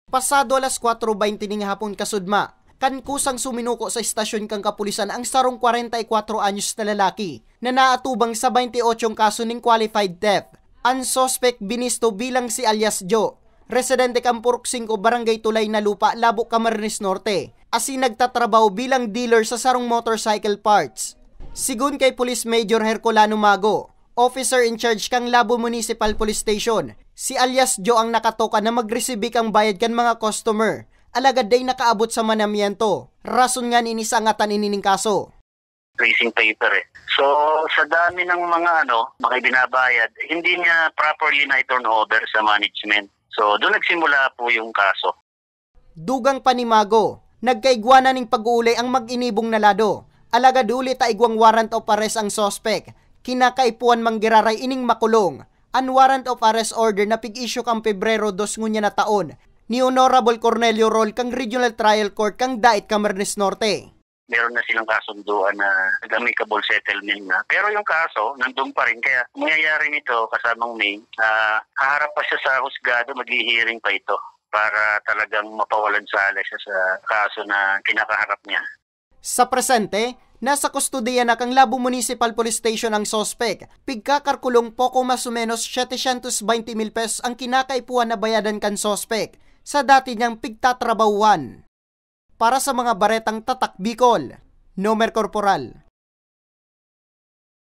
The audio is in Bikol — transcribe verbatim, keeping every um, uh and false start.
Pasado alas kwatro bente ning hapon kasudma, kan kusang suminuko sa estasyon kan kapulisan ang sarong kwarenta y kwatro anyos na lalaki na naatubang sa baynte otsong kaso ning qualified theft. An suspek binisto bilang si alias Jo, residente kan Purok singko, Barangay Tulay na Lupa, Labo, Camarines Norte, asin nagtatrabaho bilang dealer sa sarong motorcycle parts. Sigon kay Police Major Herculano Mago, officer in charge kan Labo Municipal Police Station, si alias Jo ang nakatoka na magresibi kan bayad kan mga customer, alagad dai nakaabot sa manamiento. Rason ngani ini sa angatan ini ning kaso. Tracing paper eh. So, sa dami ng mga ano, mga ibinabayad, hindi niya properly na-turn over sa management. So, doon nagsimula po yung kaso. Dugang pa ni Mago, nagkaigwa na ning pag-uulay ang mag-inibong na lado. Alagad huli ta igwang warrant of arrest ang suspek, kinakaipuhan man giraray ining makulong. An warrant of arrest order na pig-issue kan Pebrero dos ngunyan na taon ni Honorable Cornelio Roll kan Regional Trial Court kan Dait, Camarines Norte. Meron na silang kasunduan na nag-amicable settlement na. Pero yung kaso, nandun pa rin. Kaya mangyayari nito, kasamang May, ah, haharap pa siya sa husgado, maghihiring pa ito para talagang mapawalan sala siya sa kaso na kinakaharap niya. Sa presente, nasa kustodiya na kan Labo Municipal Police Station ang suspek. Pigkakarkulong poko mas o menos setecientos baynte mil pesos ang kinakaipuhan na bayadan kan suspek sa dati niyang pigtatrabahuhan. Para sa mga baretang Tatak Bicol, Nomer Corporal.